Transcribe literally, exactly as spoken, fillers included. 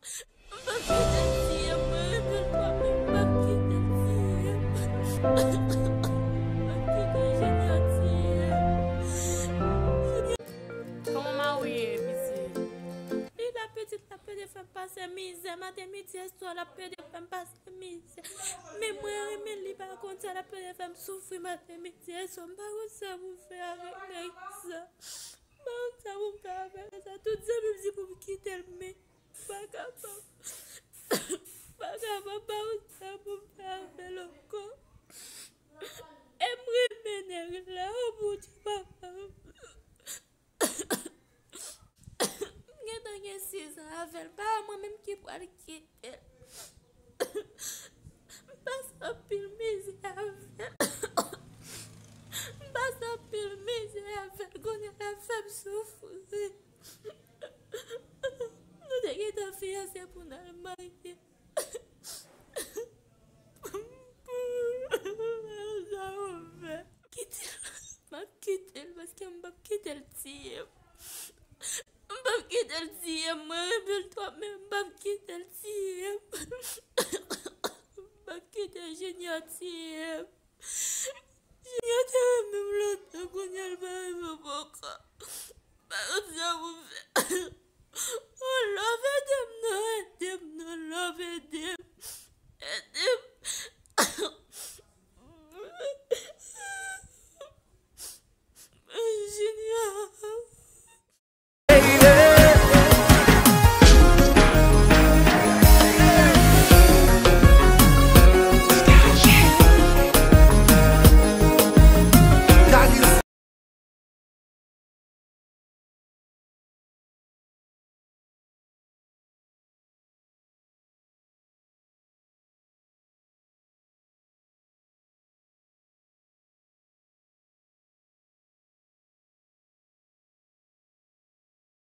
M p ap kite l tiye m, mwen renmen l twòp, men m p ap kite l tiye m. M p ap kite Junior tiye m. Kòman mari w ye, pitit? Li la, pitit la pede fè m pase mizè, maten, midi, e swa, l ap pede fè m pase mizè. Men mwen renmen l, li pa konn sa, l ap pede fè m soufri maten, midi, e swa. M pa konn sa pou m fè avèk nèg sa. M pa konn sa pou m fè avèk nèg sa. Tout zanmi m di pou m kite l, men m pa kapab. M pa kapab, m pa konn sa pou m fè avè l ankò. E m renmen nèg la, o Bondye, papa. M gentan gen sizan avè l, pa mwen menm ki pral kite l. M pase anpil mizè avè l. M pase anpil mizè avè l, kounye a l ap fè m soufri. Nou te gentan fiyanse pou n al marye. Sa ou fè? Kite l. M ap kite l paske m p ap kite l tiye m. M p ap kite l tiye m. Mwen renmen l twòp, men m p ap kite l tiye m. M p ap kite Junior tiye m. Junior te renmen m lontan, kounye a l pa renmen m ankò. M pa konn sa pou m fè. Oh, love